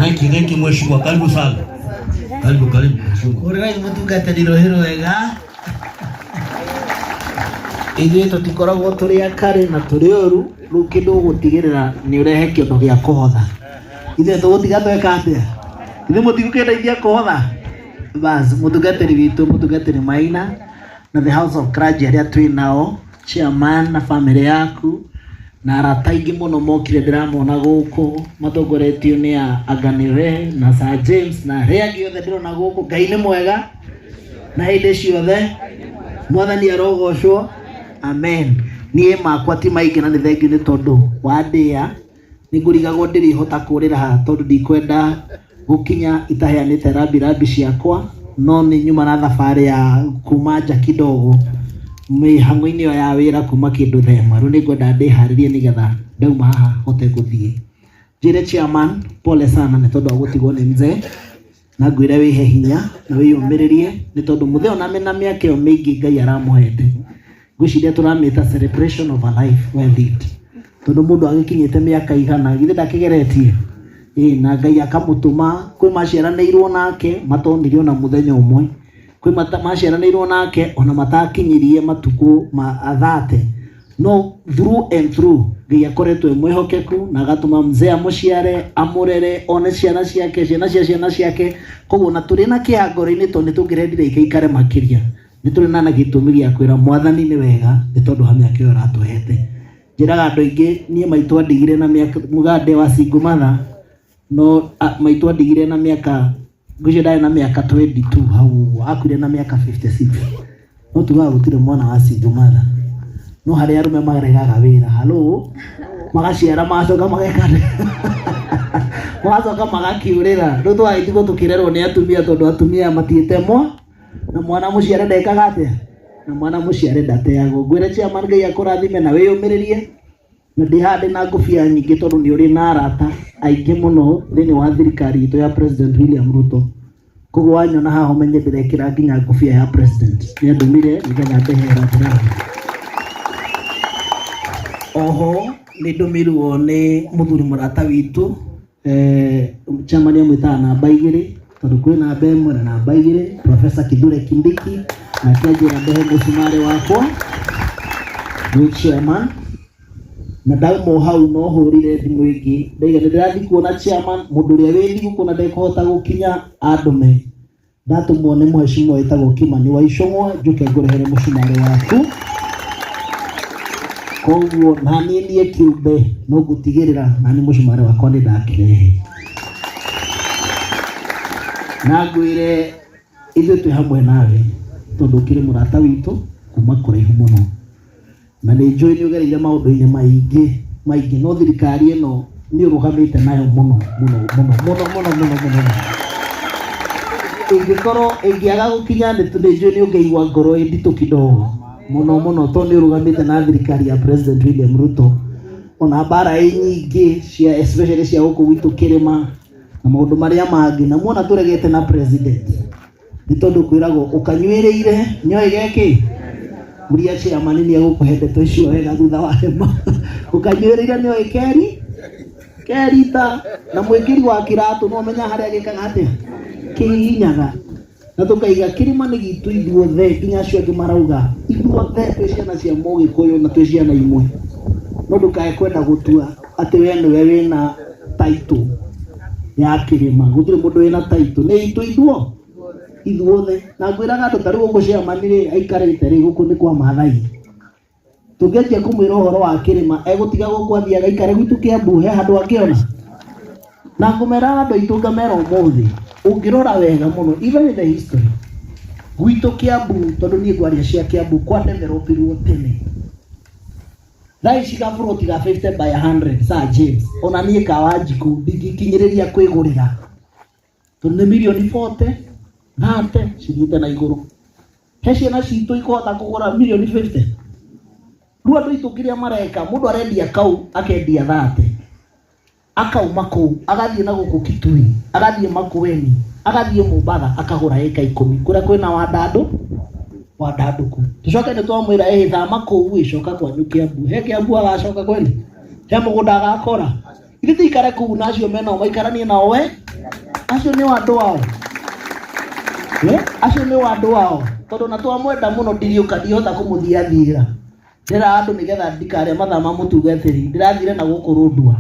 Thank you, thank you mheshimiwa. Karibu sana. Karibu, karibu mheshimiwa. Hũrĩrai mũtungatĩri rũhĩ rwega. Ithuĩ tũtikoragwo tũrĩ akarĩ na tũrĩ ũru, rĩu kĩndũ ũgũtigĩrĩra nĩ ũrehe kĩndũ gĩa kũhotha. Ithuĩ tũgũtiga tweka atĩa? Ithuĩ mũtigũkĩndeithia kũhotha? Bas, mũtungatĩri witũ, mũtungatĩri Maina na the House of Clergy arĩa twĩ nao, chairman na family yaku na arata aingĩ mũno mokire ndĩramona gũkũ matongoretio nĩ a Aganire na Sir James na arĩa angĩ othe ndĩrona gũkũ. Ngai nĩ mwega na hĩndĩ ciothe, mwathani arogocwo, amen. Niĩ makwa ti maingĩ na nĩ thengiũ nĩ tondũ wa ndĩa nĩ ngũrigagwo ndĩrĩhota kũrĩra haha tondũ ndikwenda gũkinya itaheanĩte rambi rambi ciakwa, no nĩ nyuma na thabarĩ ya kuma nja kidogo mĩhang'o-inĩ ĩyo ya wĩra kuma kĩndũ thaa ĩmwe. Rĩu nĩ ngwenda ndĩharĩrie nĩgetha ndauma haha hote gũthiĩ. Njĩre chairman pole sana nĩ tondũ wa gũtigwo nĩ mzee, na ngwĩre wĩhe hinya na wĩyũmĩrĩrie nĩ tondũ mũthee ona mena mĩaka ĩyo mĩingĩ Ngai aramũhete, ngwĩciria tũramĩta celebration of a life well lived, tondũ mũndũ agĩkinyĩte mĩaka igana githĩ ndakĩgeretie? Ĩĩ, na Ngai akamũtũma kwĩ maciaranĩirwo nake matonire ona mũthenya ũmwe, kwĩ maciaranĩirwo nake ona matakinyirie matukũ ma athate, no through and through Ngai akoretwo e mwĩhokeku na agatũma mzee amũciare, amũrere, one ciana ciake, ciana cia ciana ciake. Koguo na tũrĩ na kĩeha ngoro-inĩ tondũ nĩ tũngĩrendire ikaikare makĩria, nĩ tũrĩ na gĩtũmi gĩa kwĩra mwathani nĩ wega nĩ tondũ wa mĩaka ĩyo ũratũhete. Njĩraga andũ aingĩ niĩ maitũ andigire na mĩaka, mũgande wa single mother, no maitũ andigire na mĩaka, ngwĩciria ndarĩ na mĩaka 22 hau ũguo, akuire na mĩaka 56. No tugaga gũtirĩ mwana wa single mother, no harĩ arũme maregaga wĩra, halo, magaciara magacoka mageka magacoka magakĩũrĩra. Rĩu tũgagĩtigwo tũkĩrerwo nĩ atumia tondũ atumia matiĩte mwa na mwana mũciare ndekaga atĩa, na mwana mũciare ndateagwo. Ngwĩre chairman Ngai akũrathime na wĩyũmĩrĩrie, na ndĩ haha ndĩ na ngũbia nyingĩ tondũ nĩ ũrĩ na arata aingĩ mũno thĩinĩ wa thirikari itũ ya President William Ruto. Koguo wanyona haha ũmenye ndĩrekĩra nginya ngũbia ya president, nĩ andũmire nĩgetha ndehe rambirambi. Oho nĩ ndũmĩirwo nĩ mũthuri mũrata witũ, chairman amwĩtaga namba igĩrĩ tondũ kwĩ namba ĩmwe na namba igĩrĩ, Professor Kithure Kindiki, nake anjĩra ndehe mũcumarĩ wakwa gwĩ chairman. Na ndauma o hau no hũrire thimũ ĩngĩ ndaiga nĩ ndĩrathiĩ kuona chairman, mũndũ ũrĩa wĩ thigũkũ na ndekũhota gũkinya andũme. Ndatũmwo nĩ mheshimiwa wĩtagwo Kimani wa Ichung'wa njũke ngũrehere mũcumarĩ waku. Koguo na niĩ niĩ kĩũmbe no ngũtigĩrĩra na niĩ mũcumarĩ wakwa nĩ ndakĩrehe. Na ngwĩre ithuĩ twĩ hamwe nawe tondũ ũkĩrĩ mũrata witũ kuma kũraihu mũno. Na nĩ njũĩ nĩ ũgereire maũndũ-inĩ maingĩ maingĩ, no thirikari ĩno nĩ ũrũgamĩte nayo mũno mũno mũno mũno mũno mũno mũno. Ĩngĩkorwo ĩngĩaga gũkinya nĩ njũĩ nĩ ũngĩigua ngoro ĩ nditũ kidogo mũno mũno, tondũ nĩ ũrũgamĩte na thirikari ya President William Ruto. Ona mbara ĩ nyingĩ cia especially cia gũkũ gwitũ kĩrĩma na maũndũ marĩa mangĩ, na muona tũregete na president nĩ tondũ kwĩragwo ũkanyuĩrĩire nyoĩ gekĩ ũria chairman nĩ egũkũhe ndeto icio wega thutha wa hema. Ũkanyuĩrĩire nĩoĩ keri kerita na mwĩkĩri wa kĩratũ no menya harĩa gĩkaga atĩa kĩhihinyaga. Na tũkaiga kĩrĩma nĩ gitũ ithuothe, nginya acio angĩ marauga ithuothe twĩ ciana cia Mũgĩkũyũ na twĩ ciana imwe, no ndũkae kwenda gũtua atĩ we nĩwe wĩna title ya kĩrĩma. Gũtirĩ mũndũ wĩna title, nĩ itũ ithuothe. Na ngwĩraga andũ ta rĩu gũkũ chairman rĩ aikarĩte rĩ, gũkũ nĩ kwa Maathai. Tũngĩanjia kũmwĩra ũhoro wa kĩrĩma egũtiga gũkũ athiĩ agaikare gwitũ Kĩambu, he handũ angĩona. Na ngũmera andũ aitũ ngamera ũmũthĩ, ũngĩrora wega mũno even in the history gwitũ Kĩambu, tondũ niĩ ngwaria cia Kĩambu, kwa developirwo tene. Thaa ici gaburoti ga 50 by 100 Sir James, ona niĩ ka Wanjikũ ndingĩkinyĩrĩria kwĩgũrĩra tondũ nĩ mirioni 40 30 cithiĩte na igũrũ. He ciana citũ ikũhota kũgũra mirioni 50? Rĩu andũ aitũ kĩrĩa mareka, mũndũ arendia kau akendia 30, akauma kũu agathiĩ na gũkũ Kitui, agathiĩ Makueni, agathiĩ Mombatha, akagũra ĩka 10 kũrĩa kwĩna wandandũ wandandũku. Tũcoke nĩ twamwĩra ĩ thama kũu ĩ coka kwanyu Kĩambu. He Kĩambu agacoka kweli? He mũgũnda agakora? Ithuĩ tũikare kũu na acio menao maikaranie nao we. Acio nĩ andũ ao. Eh, acio nĩ andũ ao tondũ na twamwenda mũno ndiriũka ndihota kũmũthiathiĩra ndĩra andũ nĩgetha ndikarĩa mathaa ma mũtungatĩri ndĩrathire na gũkũ rũndua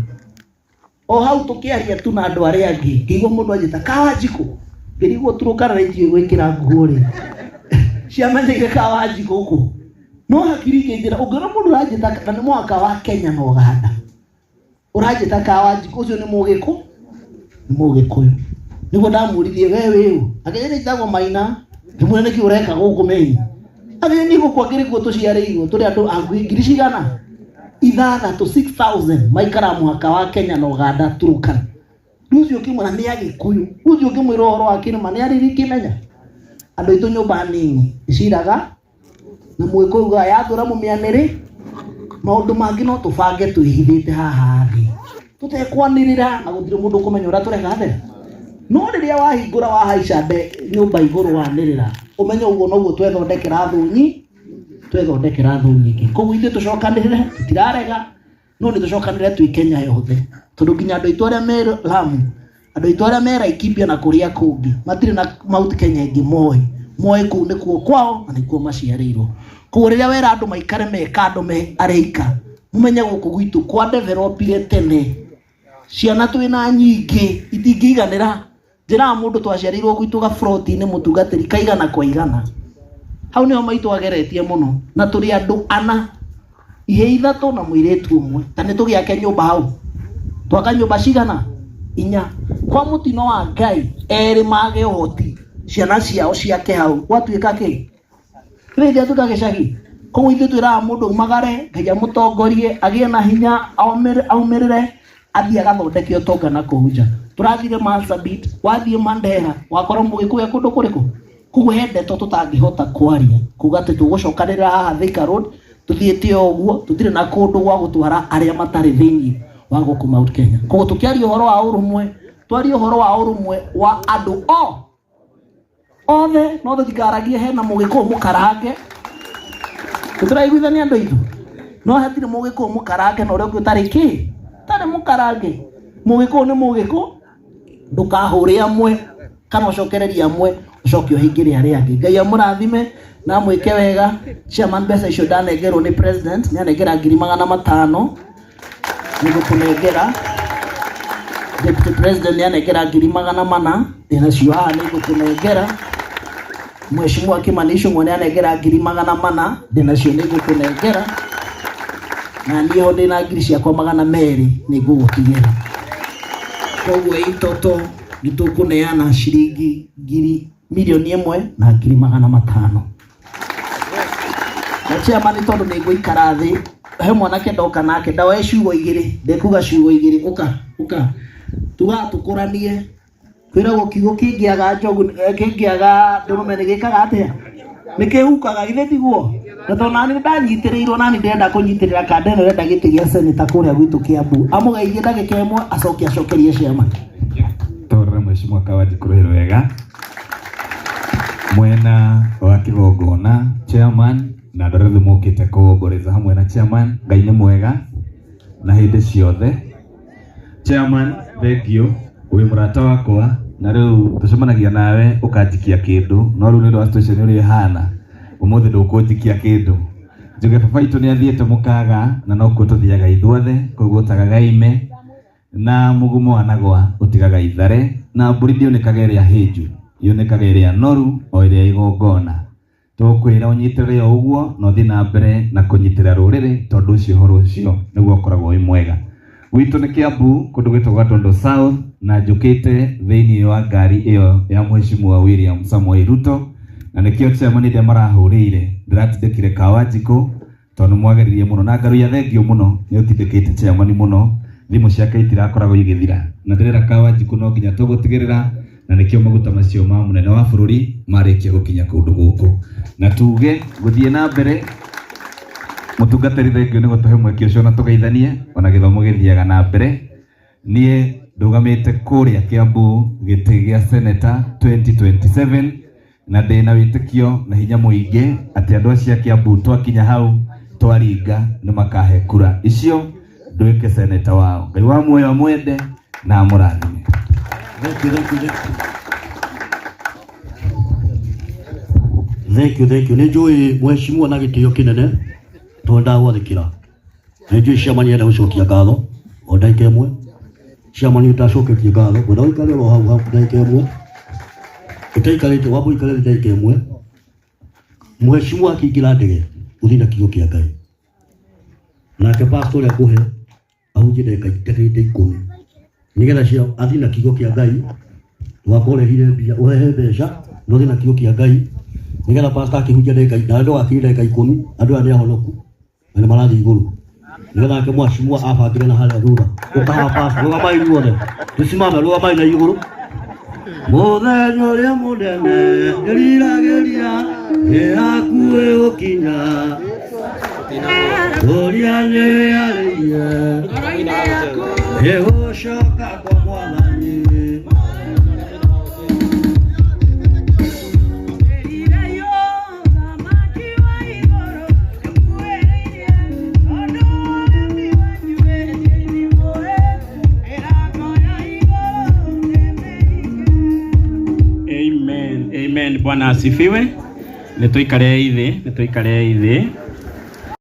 o hau tũkĩaria tu na andũ arĩa angĩ ngĩigua mũndũ anjĩta Kawanjikũ ngĩrigwo Turukana itiũĩ gwĩkĩra nguo rĩ ciamenyeire Kawanjikũ kũ no hakiri ikĩnjĩra ũngĩona mũndũ ũranjĩta na nĩ mwaka wa Kenya na Uganda ũranjĩta Kawanjikũ ũcio nĩ mũgĩkũ nĩ mũgĩkũyũ nĩguo ndamũririe we wĩũ akĩnjĩra njĩtagwo Maina ngĩmwĩra nĩkĩ ũreka gũkũ Maine akĩnjĩra niĩ gũkũ akĩrĩ kuo tũciarĩirwo tũrĩ andũ a ngiri cigana ithathatũ 6000 maikara mũhaka wa Kenya na Uganda Turukana rĩu ũcio ũkĩmwĩra nĩ agĩkũyũ ũcio ũkĩmwĩra ũhoro wa kĩrĩma nĩ arĩrĩkĩmenya andũ aitũ nyũmba nini iciraga na mũgĩkũyũ ugaga yathũra mũmĩanĩrĩ maũndũ mangĩ no tũbange twĩhithĩte haha thĩ tũtekwanĩrĩra na gũtirĩ mũndũ ũkũmenya ũrĩa tũreka atĩa no rĩrĩa wahingũra wahaica nde nyũmba igũrũ wanĩrĩra ũmenye ũguo noguo twethondekera thũ nyi twethondekera thũ nyingĩ koguo ithuĩ tũcokanĩrĩre tũtirarega no nĩ tũcokanĩrĩre twĩ Kenya yothe tondũ nginya andũ aitũ arĩa me Lamu andũ aitũ arĩa me Laikipia na kũrĩa kũngĩ matirĩ na Mount Kenya ĩngĩ moĩ moĩ kũu nĩkuo kwao na nĩkuo maciarĩirwo koguo rĩrĩa wera andũ maikare me kando me areika mũmenye gũkũ gwitũ kwa developire tene ciana twĩna nyingĩ itingĩiganĩra njĩraga mũndũ twaciarĩirwo gwitũ gaburoti-inĩ mũtungatĩri kaigana kwa igana hau nĩho maitũ ageretie mũno na tũrĩ andũ ana ihe ithatũ na mũirĩtu ũmwe ta nĩ tũgĩake nyũmba hau twaka nyũmba cigana inya kwa mũtino wa Ngai erĩ mage ũhoti ciana ciao ciake hau gwatuĩka kĩ rĩu ituĩka gĩcagi koguo ithuĩ twĩraga mũndũ aumagare Ngai amũtongorie agĩe na hinya aumĩrĩre athiĩ agathondeke ũtonga na kũu nja tũrathire Marsabit wathiĩ Mandera wakora mũgĩkũyũ kũndũ kũrĩkũ koguo he ndeto tũtangĩhota kwaria kuga atĩ tũgũcokanĩrĩra haha Thika Road tũthiĩte o ũguo tũtirĩ na kũndũ gwa gũtwara arĩa matarĩ thĩinĩ wa gũkũ Mount Kenya koguo tũkĩaria ũhoro wa ũrũmwe twarie ũhoro wa ũrũmwe wa andũ o othe no tũtikaragie hena mũgĩkũyũ mũkarange tũtiraiguithania andũ aitũ no hatirĩ mũgĩkũyũ mũkarange na ũrĩa ũngĩ ũtarĩ kĩ tarĩ mũkarange mũgĩkũyũ nĩ mũgĩkũ ndũkahũre amwe kana ũcokererie amwe ũcoke ũhingĩre arĩa angĩ Ngai amũrathime na amwĩke wega chairman mbeca icio ndanengerwo nĩ president nĩ anengera 500,000 nĩngũkũnengera deputy president nĩ anengera 400,000 ndĩnacio haha nĩngũkũnengera mheshimiwa Kimani Ichung'wa nĩ anengera 400,000 ndĩnacio nĩngũkũnengera na niĩ ho ndĩna 200,000 nĩngũgũtigĩra koguo itoto nĩtũkũneana ciringi 1,500,000 na chairman tondũ nĩngũikara thĩ he mwanake ndoka nake ndaoe ciugo igĩrĩ ndĩkuga ciugo igĩrĩ ũka ũka tugaga tũkũranie kwĩragwo kiugo kĩngĩaga njogu kĩngĩaga ndũrũme nĩ gĩkaga atĩa nĩ kĩhukaga githĩ tiguo na tondũ nani ndanyitĩrĩirwo nani ndĩrenda kũnyitĩrĩra kanda ĩno ĩrenda gĩtĩ gĩa seneta kũrĩa gwitũ Kiambu amũgeithie ndagĩka ĩmwe acoke acokerie chairman Torre mheshimiwa Kawanjikũ rũhĩ wega mwena wa kĩgongona chairman na andũ arĩa othe mokĩte kũomboreza hamwe na chairman Ngai nĩ mwega na hĩndĩ ciothe chairman thank you wĩ mũrata wakwa na rĩu tũcemanagia nawe ũkanjikia kĩndũ no rĩu nĩ ũndũ wa situation ũrĩa ĩhana ũmũthĩ ndũkũnjikia kĩndũ njuge baba itũ nĩ athiĩte mũkaga na nokuo tũthiaga ithuothe koguo tagaga ime na mũgumo wanagwa ũtigaga ithare na mbũri ndĩonekaga ĩrĩa hĩnju yonekaga ĩrĩa noru o ĩrĩa igongona tũkwĩra ũnyitĩrĩre o ũguo na ũthiĩ na mbere na kũnyitĩrĩra rũrĩrĩ tondũ ũcio ũhoro ũcio nĩguo ũkoragwo wĩ mwega gwitũ nĩ Kiambu kũndũ gwĩtagwo Gatondo South na njũkĩte thĩinĩ wa ngari ĩyo ya mheshimiwa William Samoei Ruto na nĩkĩo chairman ĩrĩa marahũrĩire ndĩratindĩkire Kawanjikũ tondũ mwageririe mũno na ngaruia thengio mũno nĩ ũtindĩkĩte chairman mũno thimũ ciake itirakoragwo igĩthira na ndĩrera Kawanjikũ no nginya tũgũtigĩrĩra na nĩkĩo maguta macio ma mũnene wa bũrũri marĩkia gũkinya kũndũ gũkũ na tuge gũthiĩ na mbere mũtungatĩri thengio nĩ gũtũhe mweke ũcio na tũgeithanie ona gĩthomo gĩthiaga na mbere niĩ ndũgamĩte kũrĩa Kiambu gĩtĩ gĩa seneta 2027 na ndĩna wĩtĩkio na hinya mũingĩ atĩ andũ acio a Kiambu twakinya hau twaringa nĩ makahe kura icio nduĩke seneta wao Ngai wa muoyo amwende na amũrathime. Thank you, thank you, thank you. Thank you, thank you. Nĩ njũĩ mheshimiwa na gĩtĩo kĩnene tondũ ndagwathĩkĩra. Nĩ njũĩ chairman enda gũcokia ngatho o ndagĩka ĩmwe. Chairman ũtacoketie ngatho, ngwenda ũikare oro hau hau ndagĩka ĩmwe. Ũtaikarĩte wamba ũikare thĩ ndagĩka ĩmwe. Mheshimiwa akĩingĩra ndege ũthiĩ na kiugo kĩa Ngai. Nake pastor ũrĩa ngũhe ahunjie ndagĩka ndagĩka ikũmi nĩgetha cia athiĩ na kiugo kĩa Ngai ndũgakorwo ũrehire mbia ũrehe mbeca na ũthiĩ na kiugo kĩa Ngai nĩgetha pastor akĩhunjia ndagĩka na ndũgakinyie ndagĩka ikũmi andũ aya nĩ ahonoku na nĩ marathiĩ igũrũ nĩgetha ake mwacimua abangĩre na harĩa thutha ũkaha pastor rũgamai inyuothe tusimame rũgamai na igũrũ mũthenya ũrĩa mũnene ndĩriragĩria ĩ hakuhĩ gũkinya ũrĩa nĩarĩirie ĩgũcoka kwa mwathani. Amen. Amen. Bwana asifiwe. Nĩ tũikare thĩ, nĩ tũikare thĩ.